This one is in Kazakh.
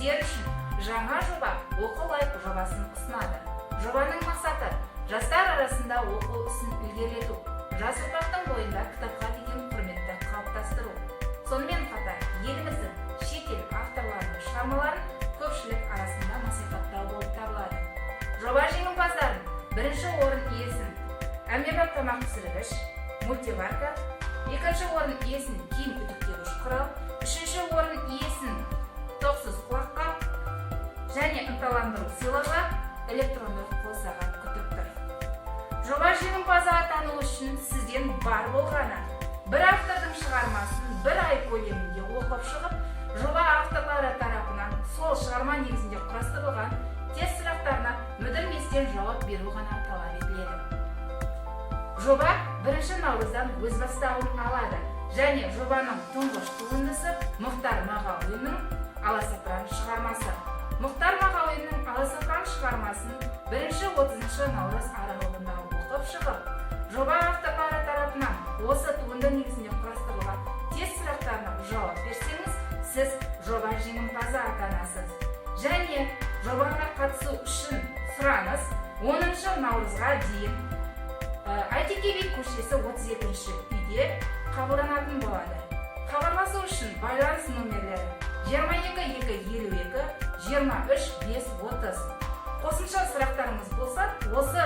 Сіздер үшін жаңа жоба, «Оқы лайк» жобасын ұсынады. Жобаның мақсаты – жастар арасында оқу ісін ілгерілету, жас ұрпақтың бойында кітапқа деген құрметті қалыптастыру, сонымен қатар еліміздің, шетел авторларының шығармаларын көпшілік арасында насихаттау болып табылады. Жоба жеңімпаздарын: бірінші орын иесін әмбебап тамақ пісіргіш мультиварка, екінші орын иесін киім үтіктегіш құрал, үшінші орын иесін тоқсыз құлаққап және ынталандыру сыйлығы электронды қол сағат күтіп тұр. Жоба жеңімпазы атану үшін сізден бар болғаны бір автордың шығармасын бір ай көлемінде оқып шығып, жоба авторлары тарапынан сол шығарма негізінде құрастырылған тест сұрақтарына мүдірместен жауап беру ғана талап етіледі. Жоба 1 наурыздан өз бастауын алады және жобаның тұңғыш туындысы – Мұхтар Мағауиннің «Аласапыран» шығармасы. Мұхтар Мағауиннің «Аласапыран» шығармасын 1-30 наурыз аралығында оқып шығып, жоба авторлары тарапынан осы туынды негізінде құрастырылған тест сұрақтарына жауап берсеңіз, сіз жоба жеңімпазы атанасыз. Және жобаға қатысу үшін сұраныс 10 наурызға дейін Әйтеке би көшесі, 32 үйде қабылданатын болады. Хабарласу үшін байланыс номерлері: 22 2 52, 23 5 30. Қосымша сұрақтарыңыз болса, осы